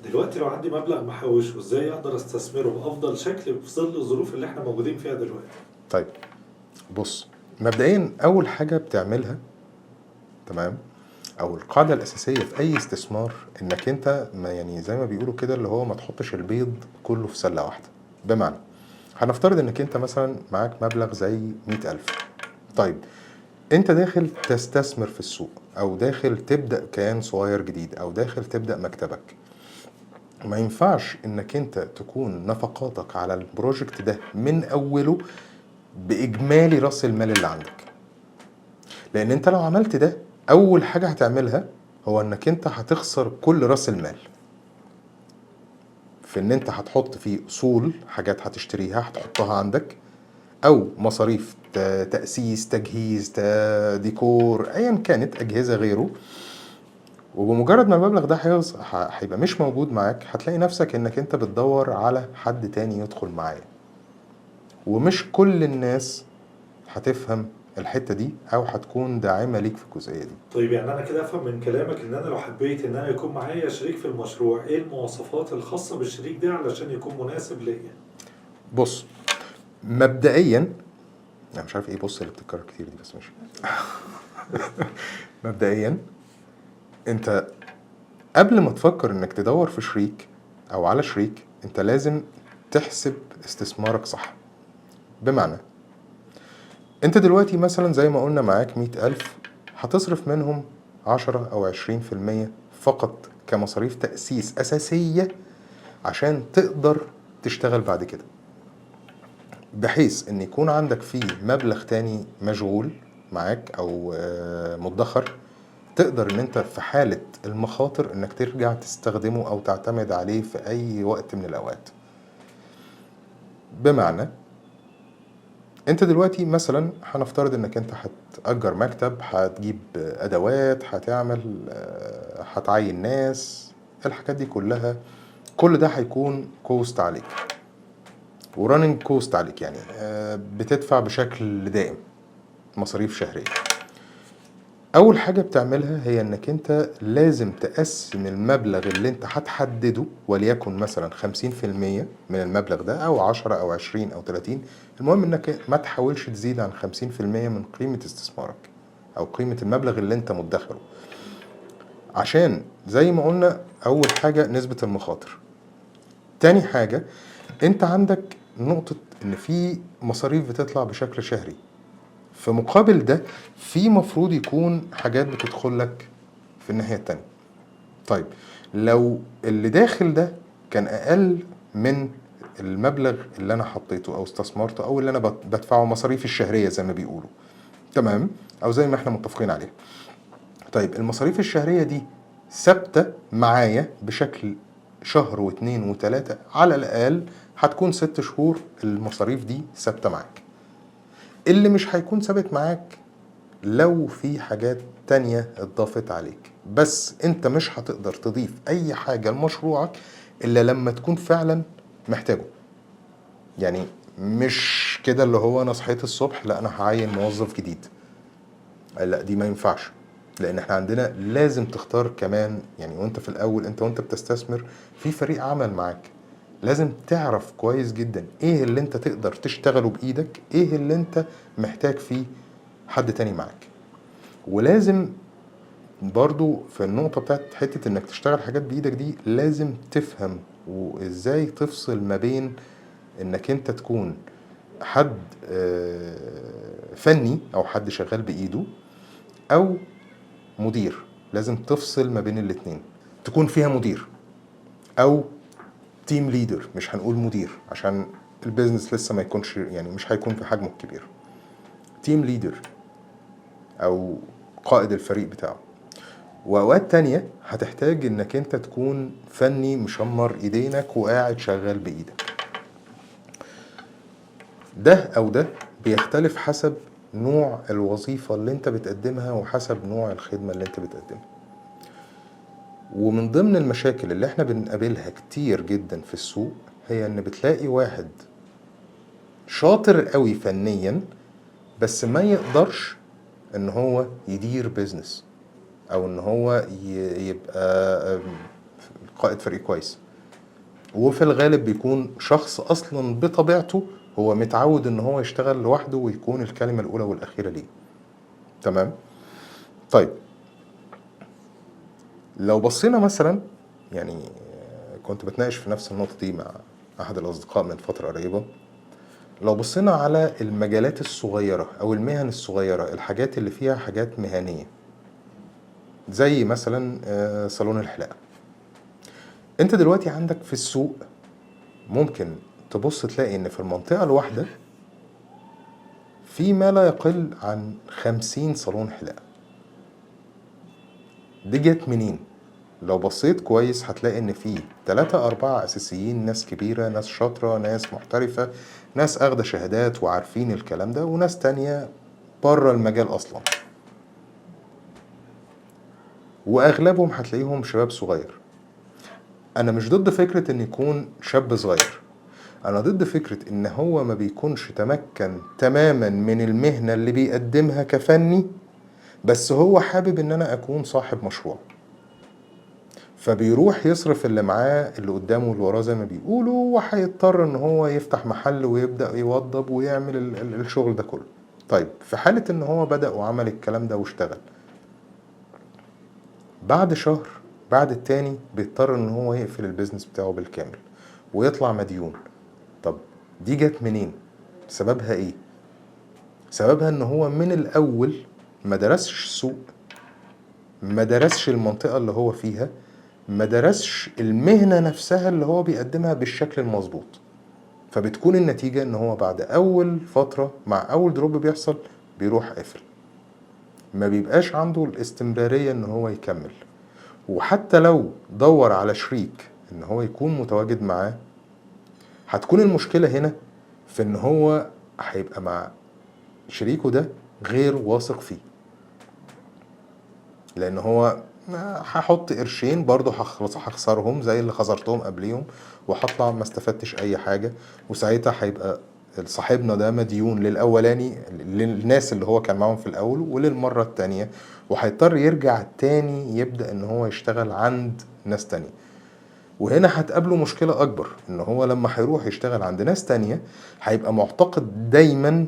دلوقتي لو عندي مبلغ محوشه، ازاي اقدر استثمره بافضل شكل في ظل الظروف اللي احنا موجودين فيها دلوقتي؟ طيب بص، مبدئيا اول حاجة بتعملها، تمام، او القاعدة الاساسية في اي استثمار، انك انت ما يعني زي ما بيقولوا كده اللي هو ما تحطش البيض كله في سله واحده. بمعنى هنفترض انك انت مثلا معاك مبلغ زي 100,000. طيب انت داخل تستثمر في السوق، او داخل تبدا كيان صغير جديد، او داخل تبدا مكتبك، ما ينفعش انك انت تكون نفقاتك على ال project ده من اوله باجمالي راس المال اللي عندك. لان انت لو عملت ده، اول حاجة هتعملها هو انك انت هتخسر كل راس المال في ان انت هتحط فيه اصول، حاجات هتشتريها هتحطها عندك، او مصاريف تاسيس، تجهيز، ديكور، ايا كانت، اجهزه، غيره. وبمجرد ما المبلغ ده هيبقى مش موجود معاك، هتلاقي نفسك انك انت بتدور على حد تاني يدخل معايا، ومش كل الناس هتفهم الحتة دي او هتكون داعمة ليك في الجزئية دي. طيب يعني انا كده افهم من كلامك ان انا لو حبيت ان انا يكون معايا شريك في المشروع، ايه المواصفات الخاصة بالشريك ده علشان يكون مناسب ليا؟ بص مبدئيا، انا مش عارف ايه بص اللي بتتكرر كتير دي، بس ماشي. مبدئيا انت قبل ما تفكر انك تدور في شريك او على شريك، انت لازم تحسب استثمارك صح. بمعنى انت دلوقتي مثلا زي ما قلنا معاك 100,000، هتصرف منهم 10 او 20% فقط كمصاريف تأسيس أساسية عشان تقدر تشتغل بعد كده، بحيث ان يكون عندك فيه مبلغ تاني مشغول معاك او مدخر، تقدر ان انت في حالة المخاطر انك ترجع تستخدمه او تعتمد عليه في اي وقت من الاوقات. بمعنى انت دلوقتي مثلا هنفترض انك انت هتأجر مكتب، هتجيب ادوات، هتعمل، هتعين ناس، الحاجات دي كلها، كل ده هيكون cost عليك و running cost عليك، يعني بتدفع بشكل دائم مصاريف شهرية. اول حاجة بتعملها هي انك انت لازم تقسم المبلغ اللي انت هتحدده، وليكن مثلا 50% من المبلغ ده، او 10 او 20 او 30، المهم انك ما تحاولش تزيد عن 50% من قيمة استثمارك او قيمة المبلغ اللي انت مدخره، عشان زي ما قلنا اول حاجة نسبة المخاطر. تاني حاجة انت عندك نقطة ان في مصاريف بتطلع بشكل شهري، في مقابل ده في مفروض يكون حاجات بتدخل لك في الناحية التانية. طيب لو اللي داخل ده كان أقل من المبلغ اللي أنا حطيته أو استثمرته أو اللي أنا بدفعه مصاريف الشهرية زي ما بيقولوا، تمام، أو زي ما احنا متفقين عليه. طيب المصاريف الشهرية دي ثابتة معايا بشكل شهر واتنين وتلاتة، على الأقل هتكون 6 شهور المصاريف دي ثابتة معاك. اللي مش هيكون ثابت معاك لو في حاجات تانية اتضافت عليك، بس انت مش هتقدر تضيف اي حاجة لمشروعك الا لما تكون فعلا محتاجه. يعني مش كده اللي هو انا صحيت الصبح لا انا هعين موظف جديد، لا دي ما ينفعش، لان احنا عندنا لازم تختار كمان، يعني وانت في الاول انت وانت بتستثمر في فريق عمل معاك، لازم تعرف كويس جدا ايه اللي انت تقدر تشتغله بايدك، ايه اللي انت محتاج فيه حد تاني معاك. ولازم برضو في النقطة بتاعت حتة انك تشتغل حاجات بايدك دي، لازم تفهم وازاي تفصل ما بين انك انت تكون حد فني او حد شغال بايده او مدير. لازم تفصل ما بين الاتنين، تكون فيها مدير او team leader، مش هنقول مدير عشان ال business لسه ما يكونش، يعني مش هيكون في حجمه الكبير، team leader او قائد الفريق بتاعه. واوقات تانية هتحتاج انك انت تكون فني مشمر ايدينك وقاعد شغال بايدك. ده او ده بيختلف حسب نوع الوظيفة اللي انت بتقدمها وحسب نوع الخدمة اللي انت بتقدمها. ومن ضمن المشاكل اللي احنا بنقابلها كتير جدا في السوق هي ان بتلاقي واحد شاطر قوي فنيا بس ما يقدرش ان هو يدير business او ان هو يبقى قائد فريق كويس. وفي الغالب بيكون شخص اصلا بطبيعته هو متعود ان هو يشتغل لوحده ويكون الكلمة الاولى والاخيرة ليه. تمام. طيب لو بصينا مثلا، يعني كنت بتناقش في نفس النقطة دي مع احد الاصدقاء من فترة قريبة. لو بصينا على المجالات الصغيرة او المهن الصغيرة، الحاجات اللي فيها حاجات مهنية زي مثلا صالون الحلاقة. انت دلوقتي عندك في السوق ممكن تبص تلاقي ان في المنطقة الواحدة في ما لا يقل عن 50 صالون حلاقة. دي جت منين؟ لو بصيت كويس هتلاقي ان في 3 4 اساسيين، ناس كبيرة، ناس شاطرة، ناس محترفة، ناس اخدة شهادات وعارفين الكلام ده، وناس تانية بره المجال اصلا، واغلبهم هتلاقيهم شباب صغير. انا مش ضد فكرة ان يكون شاب صغير، انا ضد فكرة ان هو ما بيكونش تمكن تماما من المهنة اللي بيقدمها كفني، بس هو حابب ان انا اكون صاحب مشروع، فبيروح يصرف اللي معاه اللي قدامه واللي وراه زي ما بيقولوا، وهيضطر ان هو يفتح محل ويبدأ يوضب ويعمل الشغل ده كله. طيب في حالة ان هو بدأ وعمل الكلام ده واشتغل، بعد شهر بعد التاني بيضطر ان هو يقفل ال business بتاعه بالكامل ويطلع مديون. طب دي جت منين؟ سببها ايه؟ سببها ان هو من الاول ما درسش السوق، ما درسش المنطقة اللي هو فيها، ما درسش المهنة نفسها اللي هو بيقدمها بالشكل المظبوط. فبتكون النتيجة ان هو بعد اول فترة مع اول drop بيحصل بيروح قافل، ما بيبقاش عنده الاستمرارية ان هو يكمل. وحتى لو دور على شريك ان هو يكون متواجد معاه، هتكون المشكلة هنا في ان هو هيبقى مع شريكه ده غير واثق فيه، لان هو هحط قرشين برضه هخسرهم زي اللي خسرتهم قبليهم، وهطلع ما استفدتش اي حاجة. وساعتها هيبقى صاحبنا ده مديون للاولاني، للناس اللي هو كان معاهم في الاول وللمرة التانية، وهيضطر يرجع تاني يبدأ ان هو يشتغل عند ناس تانية. وهنا هتقابله مشكلة اكبر، ان هو لما هيروح يشتغل عند ناس تانية هيبقى معتقد دايما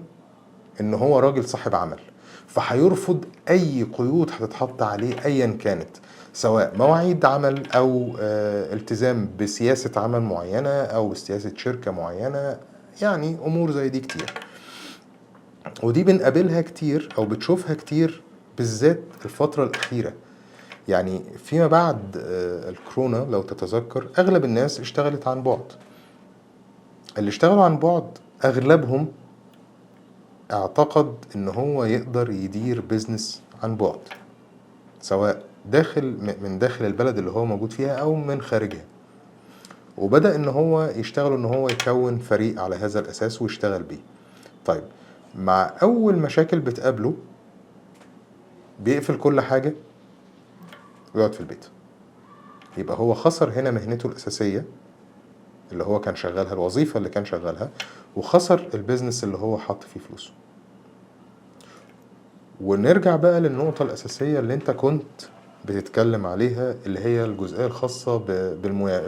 ان هو راجل صاحب عمل، فهيرفض اي قيود هتتحط عليه ايا كانت، سواء مواعيد عمل او التزام بسياسة عمل معينة او سياسة شركة معينة، يعني امور زي دي كتير. ودي بنقابلها كتير او بتشوفها كتير بالذات الفترة الأخيرة، يعني فيما بعد الكورونا لو تتذكر اغلب الناس اشتغلت عن بعد. اللي اشتغلوا عن بعد اغلبهم اعتقد ان هو يقدر يدير business عن بعد، سواء من داخل البلد اللي هو موجود فيها او من خارجها، وبدأ ان هو يشتغل ان هو يكون فريق على هذا الاساس ويشتغل بيه. طيب مع اول مشاكل بتقابله بيقفل كل حاجة ويقعد في البيت. يبقى هو خسر هنا مهنته الأساسية اللي هو كان شغالها، الوظيفة اللي كان شغالها، وخسر ال business اللي هو حط فيه فلوسه. ونرجع بقى للنقطة الأساسية اللي انت كنت بتتكلم عليها، اللي هي الجزئية الخاصة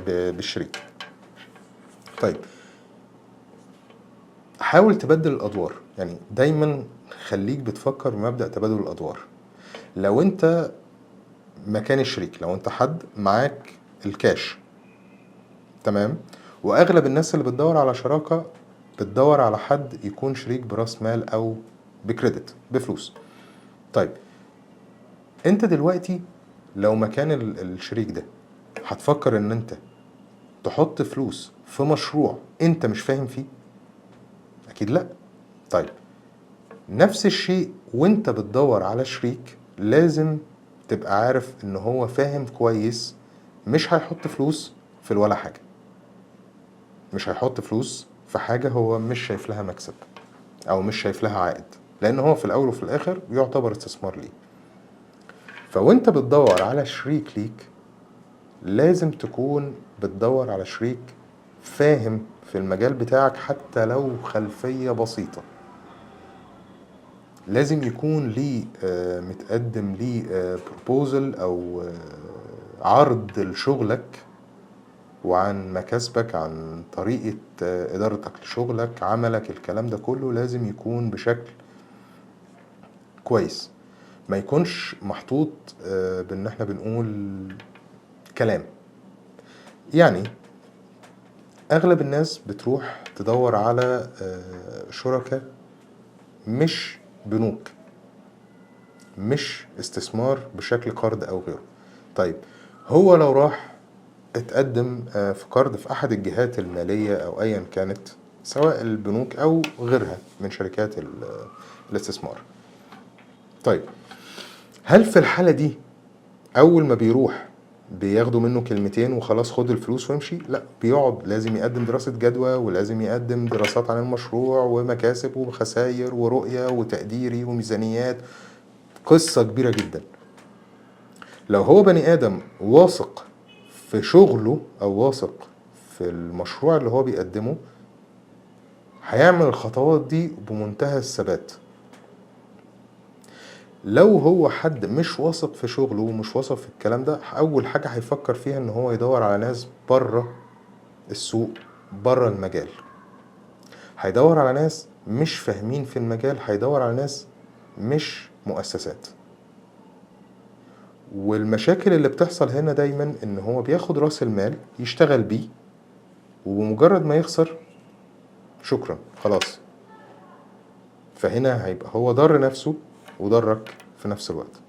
بالشريك. طيب حاول تبدل الأدوار، يعني دايما خليك بتفكر بمبدأ تبادل الأدوار. لو انت مكان الشريك، لو انت حد معاك الكاش، تمام، واغلب الناس اللي بتدور على شراكة بتدور على حد يكون شريك براس مال او ب credit بفلوس. طيب انت دلوقتي لو مكان الشريك ده هتفكر ان انت تحط فلوس في مشروع انت مش فاهم فيه؟ اكيد لا. طيب نفس الشيء وانت بتدور على شريك لازم تبقى عارف ان هو فاهم كويس، مش هيحط فلوس في الولا حاجة، مش هيحط فلوس في حاجة هو مش شايف لها مكسب او مش شايف لها عائد، لان هو في الاول وفي الاخر يعتبر استثمار ليه. فوانت بتدور على شريك ليك لازم تكون بتدور على شريك فاهم في المجال بتاعك، حتى لو خلفية بسيطة. لازم يكون ليه متقدم ليه proposal او عرض لشغلك وعن مكاسبك، عن طريقة إدارتك لشغلك، عملك، الكلام ده كله لازم يكون بشكل كويس، ما يكونش محطوط بان احنا بنقول كلام. يعني اغلب الناس بتروح تدور على شركاء مش بنوك، مش استثمار بشكل قرض او غيره. طيب هو لو راح اتقدم في قرض في احد الجهات المالية او ايا كانت، سواء البنوك او غيرها من شركات الاستثمار، طيب هل في الحالة دي اول ما بيروح بياخدوا منه كلمتين وخلاص خد الفلوس وامشي؟ لا، بيقعد لازم يقدم دراسة جدوى، ولازم يقدم دراسات عن المشروع ومكاسب وخسائر ورؤية وتقديري وميزانيات، قصة كبيرة جدا. لو هو بني آدم واثق في شغله أو واثق في المشروع اللي هو بيقدمه، هيعمل الخطوات دي بمنتهى الثبات. لو هو حد مش واثق في شغله ومش واثق في الكلام ده، أول حاجة هيفكر فيها إن هو يدور على ناس بره السوق، بره المجال. هيدور على ناس مش فاهمين في المجال، هيدور على ناس مش مؤسسات. والمشاكل اللي بتحصل هنا دايما إن هو بياخد راس المال يشتغل بيه، وبمجرد ما يخسر شكرا خلاص. فهنا هيبقى هو ضر نفسه وضرك في نفس الوقت.